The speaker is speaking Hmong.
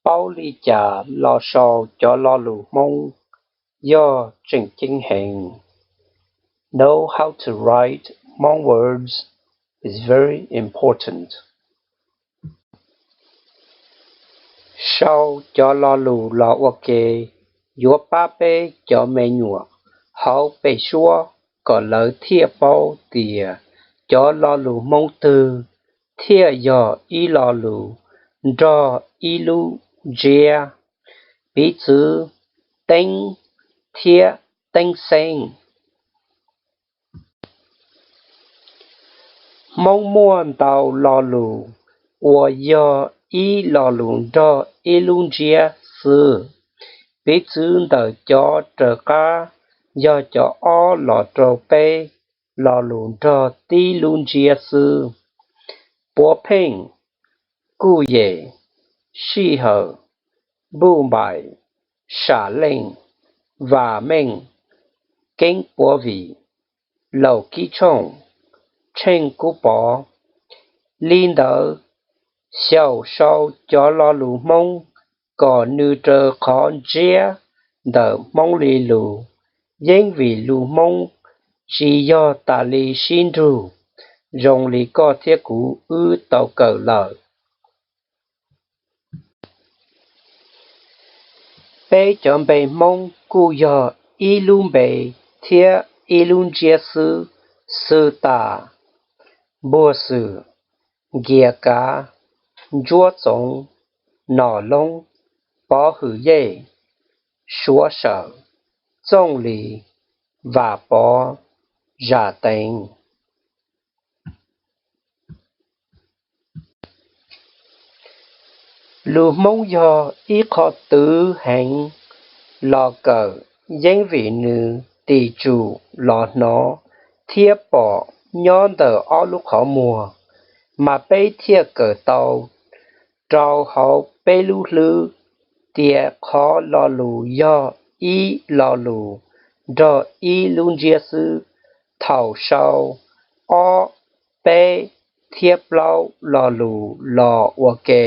Paub li cas los sau cov lo lus Hmoob yog tseem ceeb heev. Know how to write Hmong words is very important. Sau cov lo lus los ua ke yuav pab peb cov me nyuam hauv peb suab kom lawv thiaj paub tias cov lo lus Hmoob twg thiaj yog ib lo lus nrog ib lub ntsiab, piv txwv teeb thiab teeb xeeb. Hmoob muaj ntau lo lus uas yog ib lo lus nrog ib lub ntsiab xwb, piv txwv ntawm cov raws qab yog cov ob los rau peb lo lus nrog tib lub ntsiab xwb. Puav pheej, kuj yem, sij hawm, npuj npaim, sam leej, vam meej, keeb puav vim, laus kib tshooj, tsheej kub pov. Li ntawd, xyaum sau cov lo lus Hmoob kom nws raws qhov ntsiab ntawm Hmoob li lus, yeeb vim lus Hmoob tsis yog tas li sib nrug zoo li koj thiab kuv wb tau kawm lawm. Peb cov npe Hmoob kuj yog ib lub npe thiab ib lub ntsiab xwb, xws tas Npuag Xwm, Nkias Kav, Ntsuab Txoov, Nom Loob, Pov Hwm Yej, Suav Sawm, Txooj Lis, Vam Pov, Zam Teev. Lus Hmoob yog ib qho twv heev los kawm, yeeb vim nws tim tsum los hnov thiab pom nyob ntawm ob lub qhov muag, mas peb thiaj kawm tau rau hauv peb lub hlwb tias qhov lo lus yog ib lo lus nrog ib lub ntsiab xwb thaum sau ob, peb thiab plaub lo lus los ua ke.